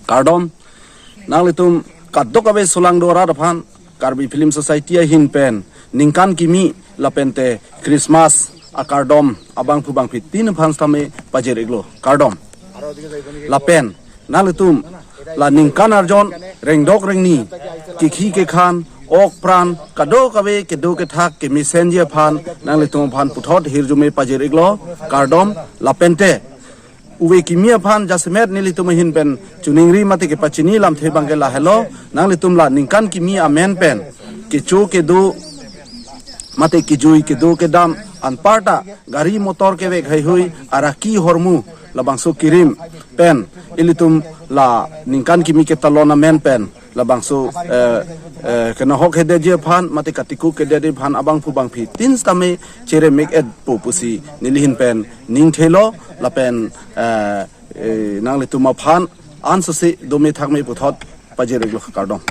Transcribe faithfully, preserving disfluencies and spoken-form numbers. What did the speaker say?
Kardom, nanglitum kadokave solangdo arat aphan Karbi Film Society ahin pen ningkan kimi lapente Christmas akardom abangphu bangphi tin aphan sitame pajir-iklo. Kardom. Lapen nanglitum la ningkan arjon rengdok rengni, kekhi kekhan, ok pran, kadokave kedo kethak kemesenji aphan nanglitum aphan puthot hirjume pajir-iklo. Kardom. Lapente uve kimi aphan jasemet nelitum ahin pen choningri mate kepachini lamthe abangke lahelo. Nanglitum la ningkan kimi amen pen kecho kedo mate kejui kedo kedam anparta gari motor kevek heihui araki hormu labangso kerim pen ilitum la ningkan kimi ketalon amen pen labangso, eh, eh, kenahok hedetji aphan mate katikuk kedetji aphan abangphu bangphi tin sitame cheremek-etpo pusi nelihin pen ningthelo. Lapen, eh, eh, nanglitum aphan ansose dome thakme puthot pajir-iklo. Kardom.